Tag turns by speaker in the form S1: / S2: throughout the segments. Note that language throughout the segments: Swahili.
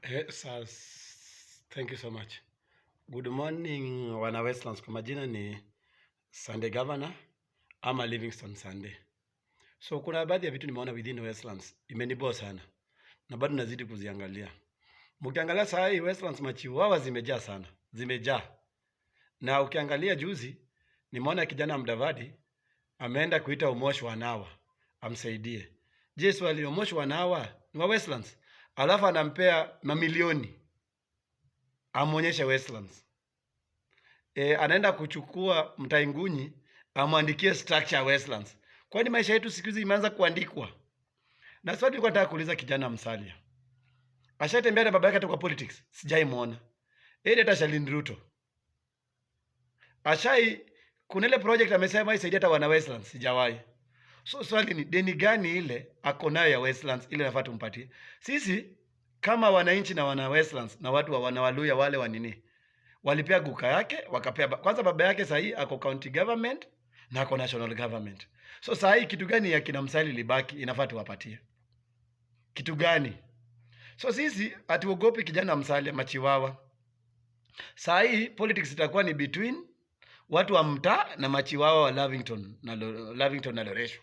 S1: Thank you so much. Good morning wana Westlands. Kwa majina ni Sunday Governor ama Livingston Sunday. So kuna baadhi ya vitu nimeona within Westlands imeniboa sana na bado nazidi kuziangalia. Mkiangalia saa hii Westlands machiwawa zimejaa sana, zimejaa. Na ukiangalia juzi nimeona kijana Mudavadi ameenda kuita Omosh Wanawa amsaidie. Je, swali, Omosh Wanawa ni wa Westlands? Alafu anampea mamilioni amwonyeshe Westlands. Anaenda kuchukua Mutahi Ngunyi amwandikie structure ya Westlands. Kwani maisha yetu siku hizi imeanza kuandikwa? Na swali nilikuwa nataka kuuliza kijana Musalia. Ashatembea na baba yake hata kwa politics? Sijaimuona. Yeye hata Shalin Ruto. Ashai kuna ile project amesema isaidia hata wana Westlands, sijawahi. So swali ni deni gani ile ako nayo ya Westlands ile nafaa tumpatie? Sisi kama wananchi na wana Westlands na watu wa wana Waluya wale wa nini walipea guka yake wakapea kwanza baba yake sahii ako county government na ako national government. So sahii kitu gani ya kina Musalia libaki inafaa tuwapatie? Kitu gani? So sisi hatuogopi kijana Musalia machiwawa. Saa hii politics itakuwa ni between watu wa mtaa na machiwawa wa Lavington na Loresho.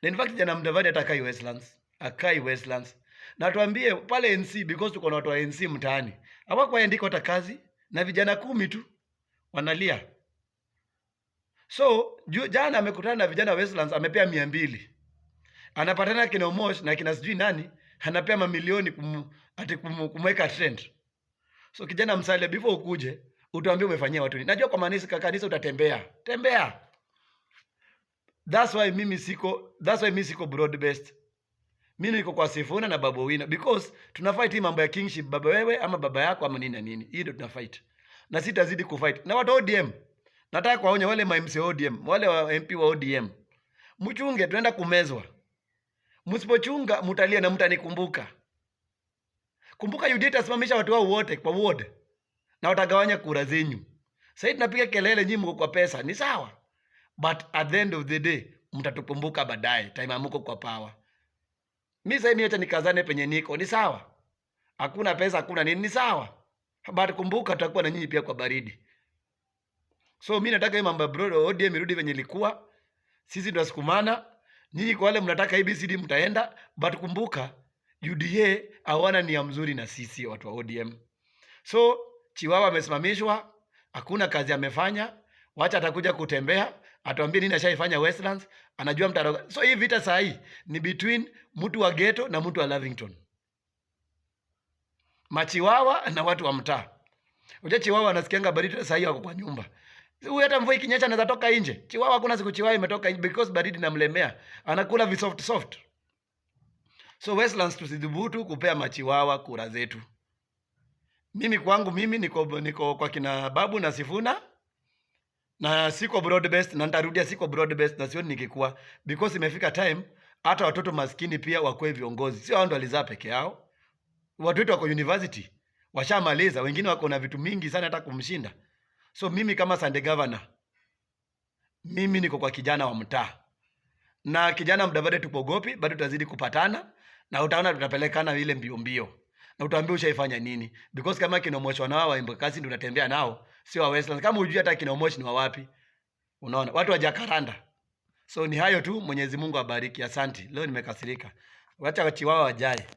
S1: Na in fact kijana Mudavadi hata akai Westlands, akai Westlands. Na tuambie pale NC, because tuko na watu wa NC mtaani. Hawakuandika hata kazi na vijana 10 tu wanalia. So jana amekutana na vijana wa Westlands, amepea 200. Anapatana kina Omosh na kina sijui nani, anapea mamilioni ati kumweka trend. So kijana Musalia, before ukuje utuambie umefanyia watu nini. Najua kwa manisa kanisa utatembea. Tembea. That's why mimi siko broad based. Mimi niko kwa Sifuna na Babu Owino because tunafight hii mambo ya kingship, baba wewe ama baba yako ama nini na nini. Hii ndio tunafight. Na sitazidi kufight. Na watu wa ODM, nataka kuwaonya wale ma MC wa ODM, wale wa MP wa ODM. Mchunge, tunaenda kumezwa. Msipochunga mtalia na mtanikumbuka. Kumbuka UDA itasimamisha watu wao wote kwa ward na watagawanya kura zenyu. Sasa tunapiga kelele, nyinyi mko kwa pesa, ni sawa. But at the end of the day mtatukumbuka baadaye time amuko kwa power. Mimi sasa mimi acha nikazane penye niko, ni sawa. Hakuna pesa, hakuna nini, ni sawa. But kumbuka tutakuwa na nyinyi pia kwa baridi. So mimi nataka hii mambo ya bro ODM irudi venye ilikuwa. Sisi tunasukumana. Nyinyi kwa wale mnataka ABCD mtaenda, but kumbuka UDA hawana nia mzuri na sisi watu wa ODM. So Chiwawa amesimamishwa, hakuna kazi amefanya. Wacha atakuja kutembea, atuambie nini ashaifanya Westlands, anajua mtaro. So hii vita saa hii ni between mtu wa ghetto na mtu wa Lavington. Machiwawa na watu wa mtaa. Unajua Chiwawa anasikianga baridi saa hii wako kwa nyumba. Huyu hata mvua ikinyesha anaweza toka nje. Chiwawa hakuna siku Chiwawa imetoka nje because baridi inamlemea. Anakula vi soft soft. So Westlands tusidhubutu kupea machiwawa kura zetu. Mimi kwangu mimi niko kwa kina Babu na Sifuna na siko broad based, na nitarudia siko broad based na sioni nikikuwa, because imefika time hata watoto maskini pia wakuwe viongozi. Sio hao ndo walizaa peke yao. Watu wetu wako university washamaliza, wengine wako na vitu mingi sana hata kumshinda. So mimi kama Sunday Governor, mimi niko kwa kijana wa mtaa na kijana Mudavadi, tupogopi bado tutazidi kupatana na utaona tutapelekana ile mbio mbio na utaambia ushaifanya nini, because kama kina Omosh wanao wa Embakasi ndio unatembea nao, sio wa Westlands. Kama hujui hata kina Omosh ni wa wapi, unaona watu wa Jacaranda. So ni hayo tu, Mwenyezi Mungu abariki. Asante. Leo nimekasirika, wacha wachiwawa wajae.